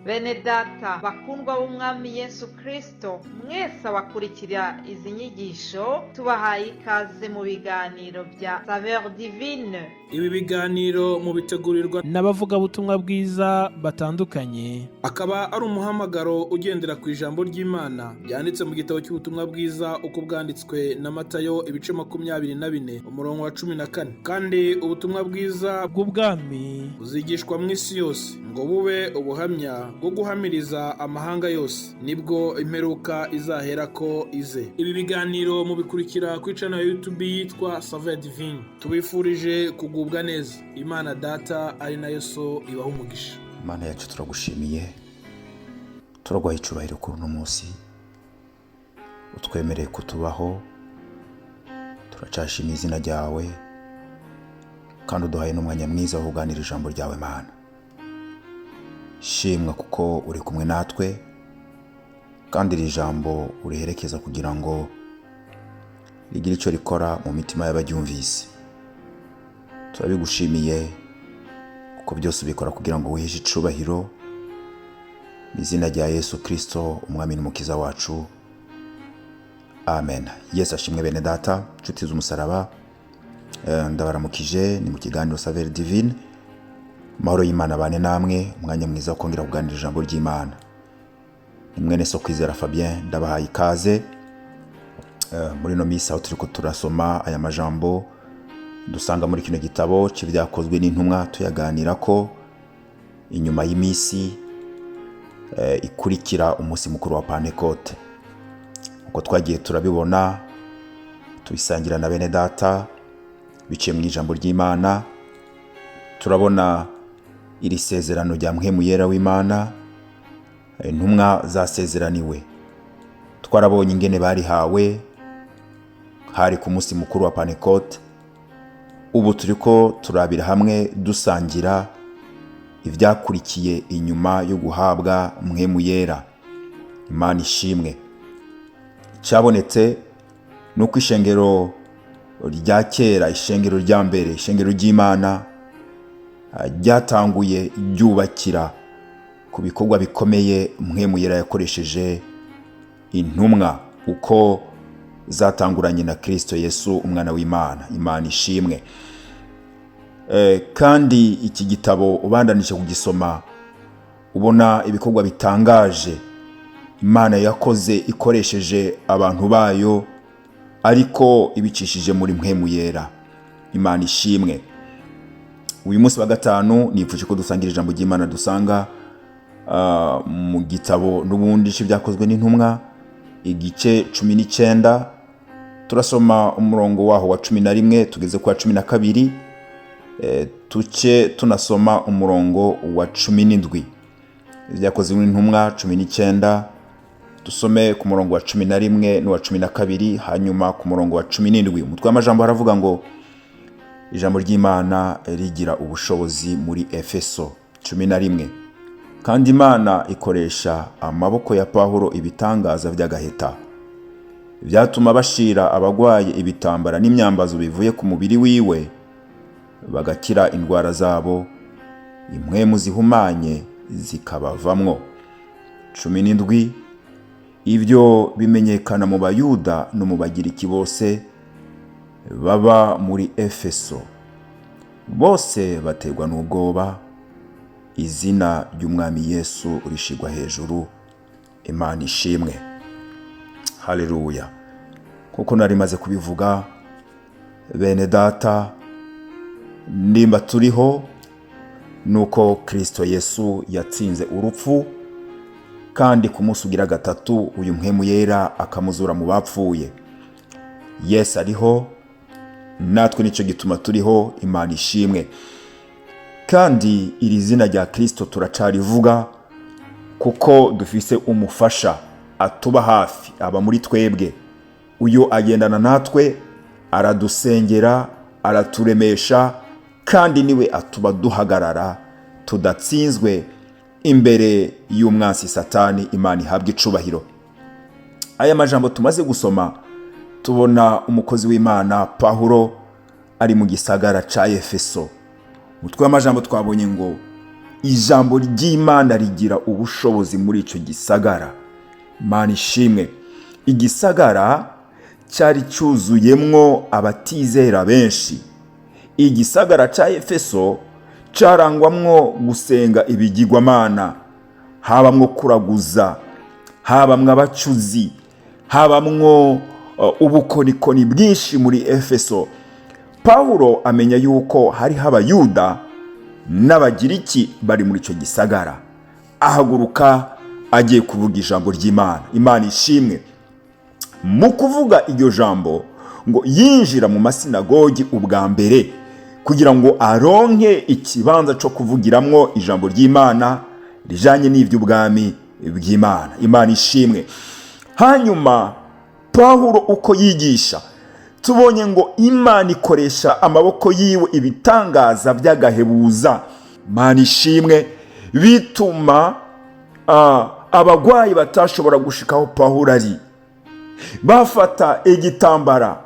Bene data bakundwa b'Umwami Yesu Kristo, mwese abakurikira izi nyigisho, tubahaye ikaze mu biganiro bya Saveur Divine. Ibi biganiro mubitegurirwa n'abavugabutumwa bwiza batandukanye. Akaba ari umuhamagaro ugendera ku ijambo ry'Imana ryanditse mu gitabo cy'ubutumwa bwiza uko bwanditswe na Matayo, ibice 24, umurongo wa 14. Kandi ubutumwa bwiza bw'ubwami buzigishwa mu isi yose ngo bube ubuhamya bwo guhamiriza amahanga yose, nibwo imperuka izaherako ize. Ibi biganiro mubikurikira kuri channel ya YouTube yitwa Saveur Divine. Tubifurije kugubwa neza. Imana Data ari nayo So ibaha umugisha. Imana yacu, turagushimiye, turaguha icubahiro kuri uno munsi utwemereye kutubaho. Turacashima izina ryawe kandi uduhaye n'umwanya mwiza wo kuganira ijambo ryawe. Mana, shimwa kuko uri kumwe natwe, kandi iri jambo uriherekeza kugira ngo rigire icyo rikora mu mitima y'abaryumvise. Turabigushimiye kuko byose ubikora kugira ngo wiheshe icubahiro. Mu izina rya Yesu Kirisito, Umwami n'Umukiza wacu, amen. Yesu ashimwe. Bene data, inshuti z'umusaraba, ndabaramukije. Ni mu kiganiro Saveur Divine. Amahoro y'Imana bane namwe. Umwanya mwiza wo kongera kuganira ijambo ry'Imana. Ni mwene so Kwizera Fabien, ndabahaye ikaze muri ino minsi aho turi ko turasoma aya majambo dusanga muri kino gitabo cy'Ibyakozwe n'Intumwa, tuyaganira ko inyuma y'iminsi ikurikira umunsi mukuru wa Pantekote. Uko twagiye turabibona, tubisangira na bene data biciye mu ijambo ry'Imana, turabona iri sezerano rya Mpwemu Yera w'Imana intumwa zasezeraniwe. Twarabonye ingene barihawe, hari ku munsi mukuru wa Pantekote. Ubu turiko turabira hamwe, dusangira ibyakurikiye inyuma yo guhabwa Mpwemu Yera. Imana ishimwe. Icyabonetse ni uko ishengero rya kera, ishengero rya mbere, ishengero ry'Imana ryatanguye ryubakira ku bikorwa bikomeye Mpwemu Yera yakoresheje intumwa uko zatanguranye na Kirisito Yesu, Umwana w'Imana. Imana ishimwe. Kandi iki gitabo ubandanije kugisoma, ubona ibikorwa bitangaje Imana yakoze ikoresheje abantu bayo, ariko ibicishije muri Mpwemu Yera. Imana ishimwe. Uyu munsi wa gatanu nifuje ko dusangira ijambo ry'Imana dusanga mu gitabo n'ubundi cy'Ibyakozwe n'Intumwa, igice 19. Turasoma umurongo waho wa 11 tugeze ku wa 12, tuce tunasoma umurongo wa 17. Ibyakozwe n'Intumwa 19, dusome ku murongo wa 11 n'uwa 12, hanyuma ku murongo wa 17. Umutwe w'amajambo haravuga ngo: "Ijambo ry'Imana rigira ubushobozi muri Efeso." 11: Kandi Imana ikoresha amaboko ya Pawulo ibitangaza by'agaheta, byatuma bashira abagwaye ibitambara n'imyambazo bivuye ku mubiri wiwe, bagakira indwara zabo, impwemu zihumanye zikabavamwo. 17: Ibyo bimenyekana mu Bayuda no mu Bagiriki bose baba muri Efeso. Bose baterwa n'ubwoba, izina ry'Umwami Yesu rishigwa hejuru. Imana ishimwe, haleluya. Kuko nari maze kubivuga, bene data, nimba turiho nuko Kirisito Yesu yatsinze urupfu, kandi ku munsi ugira gatatu uyu Mpwemu Yera akamuzura mu bapfuye. Yesu ariho, natwe nicyo gituma turiho. Imana ishimwe. Kandi iri zina rya Kirisito turacarivuga kuko dufise umufasha atuba hafi, aba muri twebwe. Uyu agendana natwe, aradusengera, araturemesha, kandi niwe atuba duhagarara tudatsinzwe imbere y'umwansi Satani. Imana ihabwa icubahiro. Aya majambo tumaze gusoma, tubona umukozi w'Imana Pawulo ari mu gisagara ca Efeso. Umutwe w'amajambo twabonye ngo: Ijambo ry'Imana rigira ubushobozi muri icyo gisagara. Imana ishimwe. Igisagara cyari cyuzuyemwo abatizera benshi. Igisagara cya Efeso cyarangwamwo gusenga ibigirwamana, habamwo kuraguza, habamwo abacuzi, habamwo ubukonikoni bwinshi muri Efeso. Pawulo amenya yuko hariho Abayuda n'Abagiriki bari muri icyo gisagara, ahaguruka agiye kuvuga ijambo ry'Imana. Imana ishimwe. Mu kuvuga iryo jambo, ngo yinjira mu masinagogi ubwa mbere kugira ngo aronke ikibanza cyo kuvugiramwo ijambo ry'Imana rijanye n'iby'ubwami bw'Imana. Imana ishimwe. Hanyuma Pawulo uko yigisha, tubonye ngo Imana ikoresha amaboko yiwe ibitangaza by'agahebuza. Imana ishimwe. Bituma abagwayi batashobora gushikaho Pawulo ari, bafata igitambara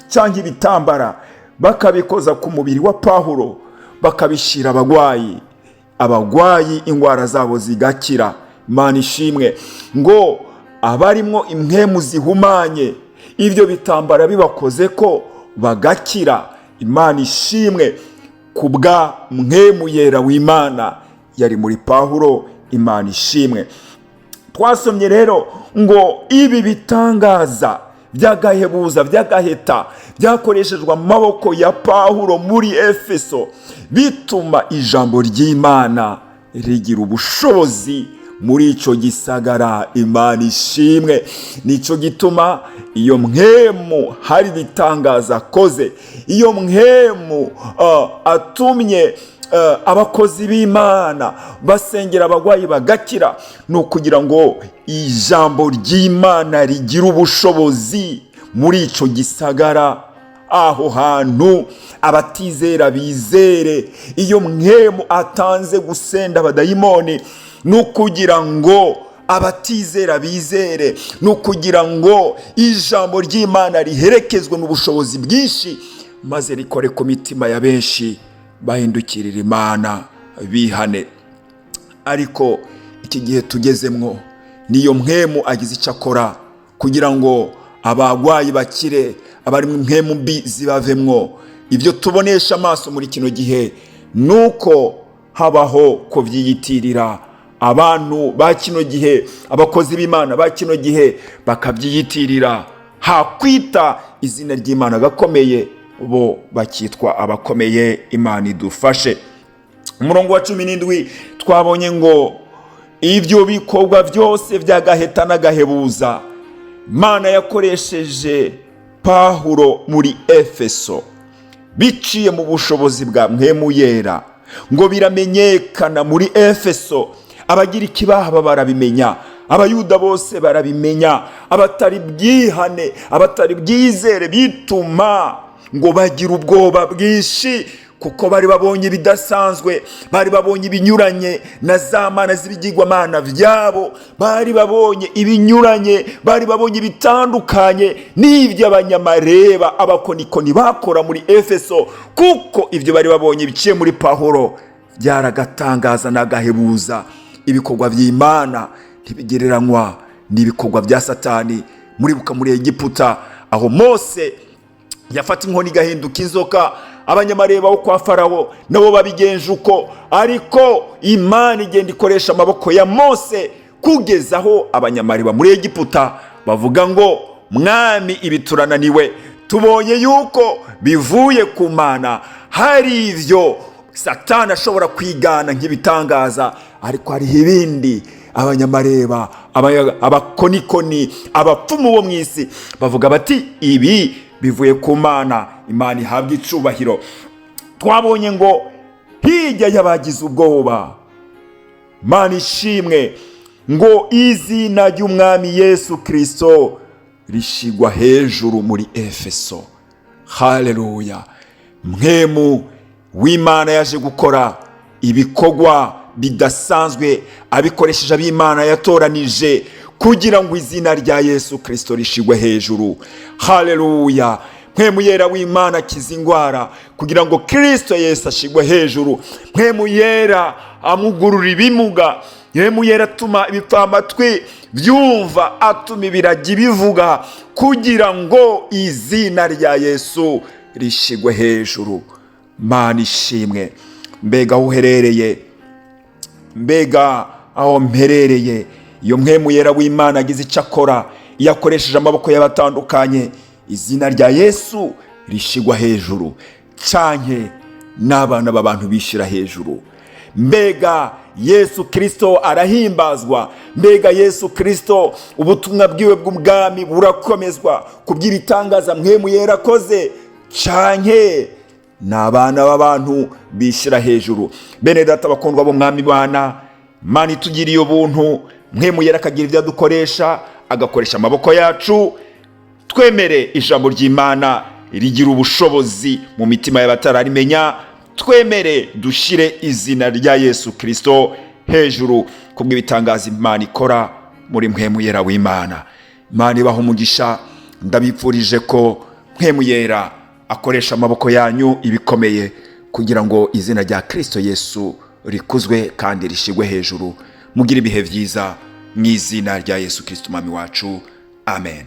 cyangwa ibitambara bakabikoza ku mubiri wa Pawulo, bakabishyira abagwayi, abagwayi indwara zabo zigakira. Imana ishimwe. Ngo abarimwo impwemu zihumanye, ibyo bitambara bibakoze ko bagakira. Imana ishimwe kubwa Mpwemu Yera w'Imana yari muri Pawulo. Imana ishimwe. Twasomye rero ngo ibi bitangaza by'agahebuza, by'agaheta, byakoreshejwe amaboko ya Pawulo muri Efeso, bituma ijambo ry'Imana rigira ubushobozi muri icyo gisagara. Imana ishimwe. Nicyo gituma iyo mpwemu hari ibitangaza akoze, iyo mpwemu atumye abakozi b'Imana basengera abagwayi bagakira, ni ukugira ngo ijambo ry'Imana rigire ubushobozi muri icyo gisagara, aho hantu abatizera bizere. Iyo mpwemu atanze gusenda abadayimoni, ni ukugira ngo abatizera bizere, ni ukugira ngo ijambo ry'Imana riherekezwe n'ubushobozi bwinshi, maze rikore ku mitima ya benshi, bahindukirira Imana, bihane. Ariko iki gihe tugezemwo, niyo mpwemu agize icyo akora kugira ngo abagwayi bakire, abari mu mpwemu mbi zibavemwo, ibyo tubonesha amaso muri kino gihe ni uko habaho kubyiyitirira. Abantu ba kino gihe, abakozi b'Imana ba kino gihe, bakabyiyitirira, hakwita izina ry'Imana gakomeye, bo bakitwa abakomeye. Imana idufashe. Umurongo wa 17, twabonye ngo ibyo bikorwa byose by'agaheta n'agahebuza Imana yakoresheje Pawulo muri Efeso biciye mu bushobozi bwa Mpwemu Yera, ngo biramenyekana muri Efeso. Abagiriki bahaba barabimenya, Abayuda bose barabimenya, abatari bwihane, abatari bwizere, bituma ngo bagira ubwoba bwinshi, kuko bari babonye ibidasanzwe, bari babonye ibinyuranye na za mana z'ibigirwamana byabo, bari babonye ibinyuranye, bari babonye ibitandukanye n'iby'abanyamareba, abakonikoni bakora muri Efeso, kuko ibyo bari babonye biciye muri Pawulo byaragatangaza n'agahebuza. Ibikorwa by'Imana ntibigereranywa n'ibikorwa bya Satani. Muribuka muri Egiputa aho Mose yafata inkoni igahinduka inzoka, abanyamareba bo kwa Farawo nabo babigenje uko, ariko Imana igenda ikoresha amaboko ya Mose kugeza aho abanyamareba muri Egiputa bavuga ngo: "Mwami, ibi turananiwe, tubonye yuko bivuye ku Mana." Hari ibyo Satani ashobora kwigana nk'ibitangaza, ariko hariho ibindi abanyamareba, abakonikoni, abapfumu bo mu isi bavuga bati: "Ibi bivuye ku Mana." Imana ihabwa icubahiro. Twabonye ngo hirya y'abagize ubwoba, Mana ishimwe, ngo izina ry'Umwami Yesu Kirisito rishigwa hejuru muri Efeso. Haleluya! Mpwemu w'Imana yaje gukora ibikorwa bidasanzwe abikoresheje ab'Imana yatoranije, kugira ngo izina rya Yesu Kirisito rishigwe hejuru. Haleluya! Mpwemu Yera w'Imana akiza indwara kugira ngo Kirisito Yesu ashigwe hejuru. Mpwemu Yera amugurura ibimuga. Mpwemu Yera atuma ibipfamatwi byumva, atuma ibiragi bivuga, kugira ngo izina rya Yesu rishigwe hejuru. Mana ishimwe. Mbega aho uherereye, mbega aho mperereye, iyo Mpwemu Yera w'Imana agize icyo akora, iyo akoresheje amaboko y'abatandukanye, izina rya Yesu rishigwa hejuru, canke n'abana b'abantu bishyira hejuru? Mbega Yesu Kirisito arahimbazwa? Mbega Yesu Kirisito ubutumwa bwiwe bw'ubwami burakomezwa kubw'ibitangaza Mpwemu Yera akoze, canke ni abana b'abantu bishyira hejuru? Bene data bakundwa b'Umwami bana, Mana itugiriye ubuntu, Mpwemu Yera akagira ibyo adukoresha, agakoresha amaboko yacu, twemere ijambo ry'Imana rigira ubushobozi mu mitima y'abatararimenya. Twemere dushyire izina rya Yesu Kirisito hejuru kubw'ibitangaza Imana ikora muri Mpwemu Yera w'Imana. Imana ibaha umugisha. Ndabipfurije ko Mpwemu Yera akoresha amaboko yanyu ibikomeye kugira ngo izina rya Kirisito Yesu rikuzwe kandi rishigwe hejuru. Mugire ibihe byiza mu izina rya Yesu Kirisito Umwami wacu. Amen.